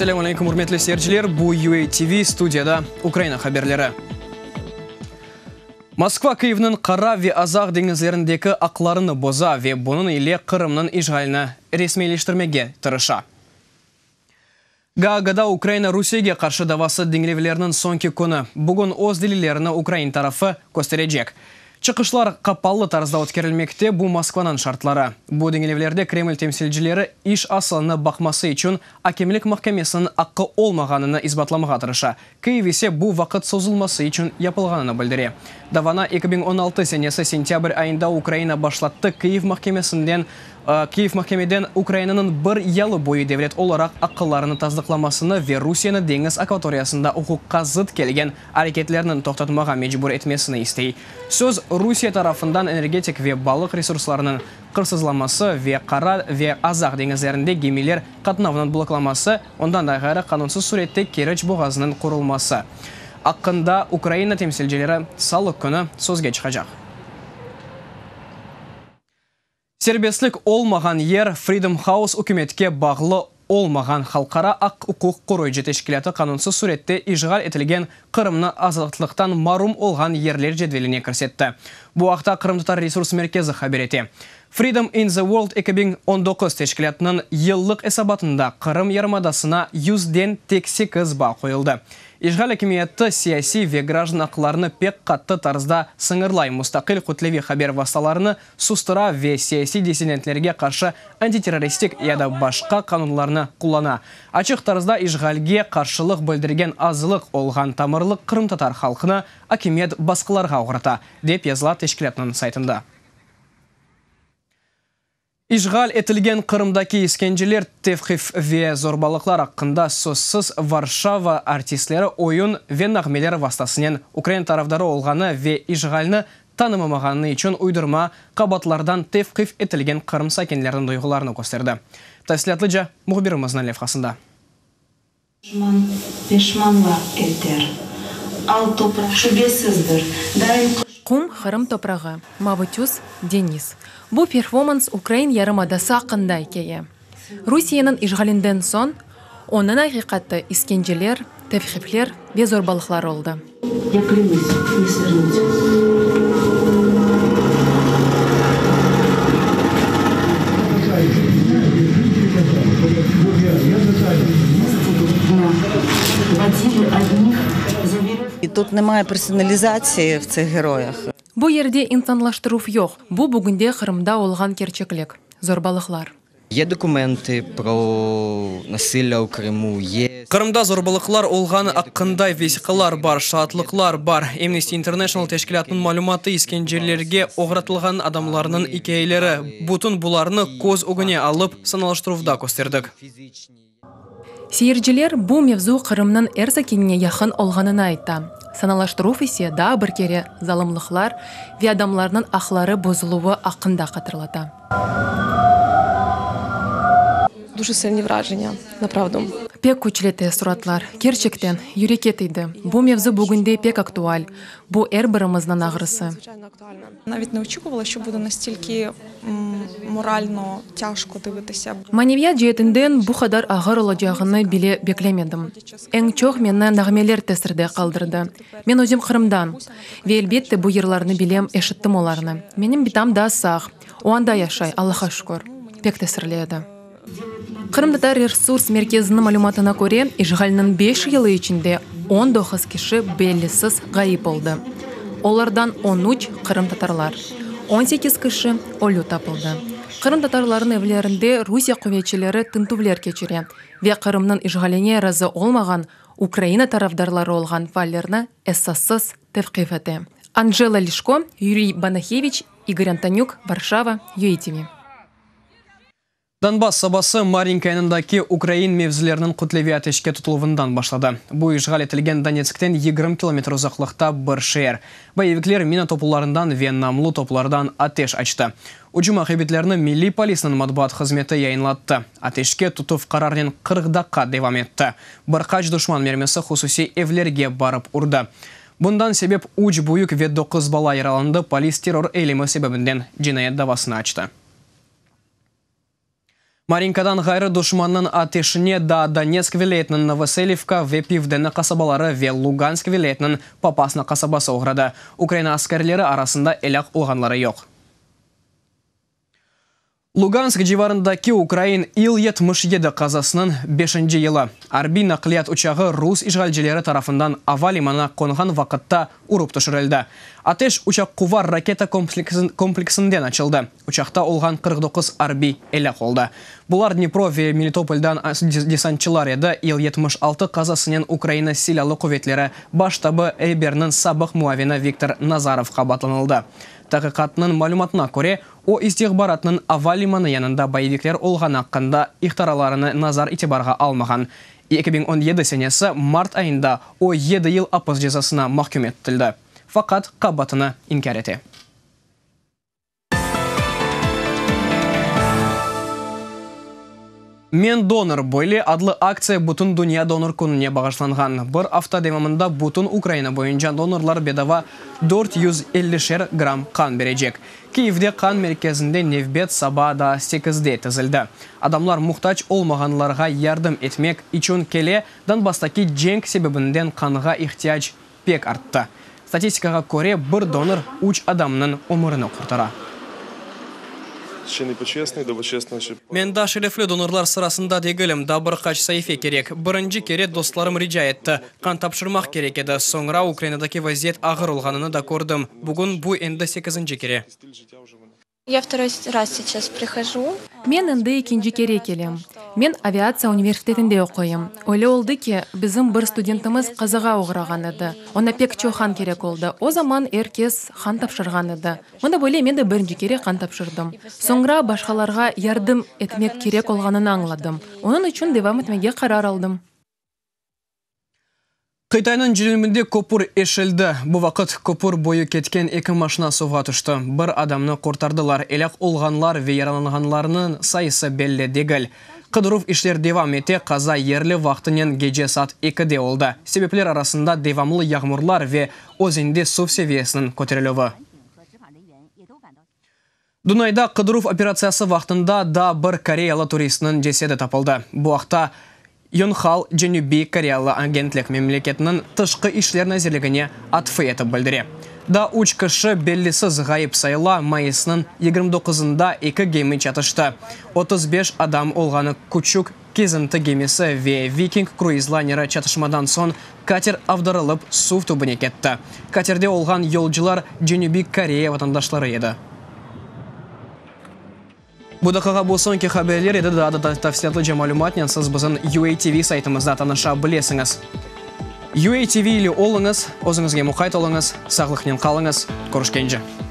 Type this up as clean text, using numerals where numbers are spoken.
Esselâmu aleykum, ürmetli seyirciler! Bu UA TV, studiyada Ukraina haberleri. Moskva Kyivniñ Qara ve Azaq deñizlerindeki aqlarını boza ve bunıñ ile Qırımnıñ işğalini resmiyleştirmege tırışa. Gaagada Ukraina Rusiyege qarşı davası diñlevlerniñ soñki künü. Bugün öz delillerini ukrain tarafı kösterecek. Çıqışlar qapalı tarzda ötkerilmekte, bu Moskvanıñ şartları. Bu diñlevlerde Kreml temsilcileri iş asılını baqması içün akemlik mahkemesiniñ aqqı olmağanını isbatlamağa tırışa. Kyiv ise bu vaqıt sozulması içün yapılğanını bildire. Davanı 2016 senesi sentâbr ayında Ukraina başlattı, Kyiv mahkemesinden Kyiv mahkemeden Ukrainanıñ bir yalı boyu devlet olaraq aqqlarını tasdıqlamasını ve Rusiyeni deñiz akvatoriyasında uquqqa zıt kelgen areketlerniñ toqtatmağa mecbur etmesini istey. Söz, Rusiye tarafından energetik ve balıq resurslarınıñ qırsızlaması ve Qara ve Azaq deñizlerinde gemiler qatnavınıñ bloklaması, ondan da ğayrı qanunsız sürette Keriç boğazınıñ qurulması aqqında Ukraina temsilcileri salı künü sözge çıqacaq. Serbestlik olmağan yer, Freedom House ükümetke bağlı olmağan halqara aq-uquq qoruyıcı teşkilâtı qanunsız sürette işğal etilgen Qırımnı azatlıqtan marum olğan yerler cedveline kirsetti. Bu aqta Qırımtatar resurs merkezi haber ete. Freedom in the World 2019 teşkilâtınıñ yıllıq esabatında Qırım yarımadasına yüzden tek sekiz bal qoyuldı. İşğal akimiyeti siyasiy ve grajdan aqlarını pek qattı tarzda sıñırlay, mustaqil kütleviy haber vastalarını sustıra ve siyasiy dissidentlerge qarşı antiterroristik ya da başqa qanunlarnı qullana. Açıq tarzda işğalge qarşılıq bildirgen azlıq olğan tamırlı qırımtatar halqını akimiyet basqılarğa oğrata, dep yazıla teşkilâtnıñ saytında. İşğal etilgen Qırımdaki iskenceler, tevqif ve zorbalıqlar aqqında sözsiz Varşava artistleri oyun ve nağmeler vastasınen ukrain tarafdarı olğanı ve işğalni tanımamağanı içün uydurma qabaatlardan tevqif etilgen Qırım sakinleriniñ duyğularını kösterdi. Tafsilâtlıca mühbirimizniñ levhasında. Duşman peşmanlar eter. Al topraq şübesizdir, daim qış. Qum, Qırım toprağı, mavı tüs, deñiz. Bu performans ukrain yarımadası aqqında ikâye. Rusiyeniñ işğalinden soñ onıñ aqiqatı iskenceler, tevqifler ve zorbalıqlar oldı. Ya klânüs, ne svernut. Bu yerde insanlaştıruv yoq, bu bugünde Qırımda olğan kerçeklik, zorbalıqlar. Ye dokumentı pro nasillâ u Krımu, ye. Qırımda zorbalıqlar olğanı aqqında vesiqalar bar, şaatlıqlar bar. Amnesty International teşkilâtınıñ malümatı, iskencelerge oğratılğan adamlarnıñ ikâyeleri, bütün bularnı köz ögüne alıp, sanalaştıruvda kösterdik. Seyirciler bu mevzu Qırımnıñ er sakinine yaqın olğanını ayta. Sanalaştıruv ise daa bir kere zalımlıqlar ve adamlarnıñ aqları bozuluvı aqqında hatırlata. Duje silni vrajenya, na pravdu. Pek küçlü teessuratlar. Kerçekten, yürekke tiydi. Bu mevzu bugünde pek aktual. Bu er birimizniñ ağrısı. Navit ne oçikuvala, şço bude nastilki moralno tâjko dıvıtısâ. Maneviyat ceetinden bu qadar ağır olacağını bile beklemedim. Eñ çoq meni nağmeler tesirde qaldırdı. Men özüm Qırımdan. Ve elbette bu yırlarnı bilem, eşittim olarnı. Menim bitam daa sağ. O anda yaşay, Allahqa şükür. Pek tesirli edi. Qırımtatar resurs merkeziniñ malümatına köre, işğalniñ beş yılı içinde 19 kişi bellisiz ğayıp oldı. Olardan 13 qırımtatarlar. 18 kişi ölü tapıldı. Qırımtatarlarnıñ evlerinde Rusiye quvetçileri tintüvler keçire ve Qırımnıñ işğaline razı olmağan Ukraina tarafdarları olğan faallerni esassız tevqif ete. Anjela Lişko, Yuriy Banaheviç, İgor Antonük, Varşava, UATV. Donbass sabası Marinka yanındaki ukrain mevzileriniñ kütleviy ateşke tutuluvından başladı. Bu işğal etilgen Donetskten 20 kilometr uzaqlıqta bir şeer. Boyevikler mina toplularından ve namlu toplardan ateş açtı. Ücüm aqibetlerini Milliy polisniñ matbuat hızmeti yayınlattı. Ateşke tutuv qararnen 40 daqqa devam etti. Bir qaç duşman mermisi hususiy evlerge barıp urdı. Bundan sebep üç büyük ve doquz bala yaralandı, polis terror eylemi sebebinden cinayet davasını açtı. Marinkadan ğayrı duşmannıñ ateşine daa Donetsk vilâyetiniñ Novoselivka ve Pivdenne qasabaları ve Lugansk vilâyetiniñ Popasna qasabası oğradı. Ukraina askerleri arasında elâk olğanları yoq. Lugansk civarındaki ukrain İl-77 qazasınıñ beşinci yılı. Arbiy naqliyat uçağı rus işğalcileri tarafından ava limanına qonğan vaqıtta urıp tüşürildi. Ateş uçaqquvar raketa kompleksinden açıldı. Uçaqta olğan 49 arbiy elâk oldı. Bular Dnipro ve Melitopoldan desantçılar edi, İl-76 qazasınen Ukraina Silâlı quvetleri Baş ştabı reberiniñ sabıq muavini Viktor Nazarov qabaatlanıldı. Taqiqatnıñ malümatına köre, o, istihbaratnıñ ava limanı yanında boyevikler olğanı aqqında ihtaralarını nazar-itibarğa almağan. 2017 senesi mart ayında o, yedi yıl apis cezasına mahküm etildi. Faqat qabaatını inkâr ete. Men donor, böyle adlı aktsiya Bütün dünya donor kününe bağışlanğan. Bir afta devamında bütün Ukraina boyunca donorlar bedava 450şer gramm qan berecek. Kiyevde qan merkezinde nevbet saba daa sekizde tizildi. Adamlar muhtac olmağanlarğa yardım etmek içün kele, Donbasstaki cenk sebebinden qanğa ihtiyac pek arttı. Statistikağa köre, bir donor üç adamnıñ ömürini qurtara. Men daa şerefli donorlar sırasında degilim, daa bir qaç saife kerek. Birinci kere dostlarım rica etti, qan tapşırmaq kerek edi. Soñra Ukrainadaki vaziyet ağır olğanını da kördim. Bugün bu endi sekizinci kere. Ya vtoroy raz seyças prihojу. Men endi ekinci kere kelem. Men aviatsiya universitetinde oquyım. Öyle oldı ki, bizim bir studentimiz qazağa oğrağan edi. Oña pek çoq qan kerek oldı. O zaman er kes qan tapşırğan edi. Mında böyle men de birinci kere qan tapşırdım. Soñra başqalarğa yardım etmek kerek olğanını añladım. Onıñ içün devam etmege qarar aldım. Qıtaynıñ cenübinde köpür eşildi. Bu vaqıt köpür boyu ketken eki maşina suvğa tüşti. Bir adamnı qurtardılar. Elâk olğanlar ve yaralanğanlarnıñ sayısı belli degil. Qıdıruv işler devam ete, qaza yerli vaqtınen gece saat ekide oldı. Sebepler arasında devamlı yağmurlar ve özende suv seviyesiniñ köterilüvi. Dunayda qıdıruv operatsiyası vaqtında daa bir koreyalı turistniñ cesedi tapıldı. Bu aqta Yonhal Cenübiy Koreyalı agentlik memleketniñ Tışqı işler nazirligine atfı etip bildire. Daa üç kişi bellisiz ğayıp sayıla, mayısnıñ 29-ında eki gemi çatıştı. 35 adam olğanı küçük kezinti gemisi ve Viking kruiz layneri çatışmadan soñ kater avdarılıp suv tübüne ketti. Katerde olğan yolcular Cenübiy Koreya vatandaşları edi. Bu daqiqa bu soñki haberler edi, daa da tafsilâtlıca malümatnen siz bizim UATV saytımızda tanışa bilesiñiz. UATV ile oluñız, özüñizge muqayt oluñız, sağlıqnen qalıñız, körüşkence!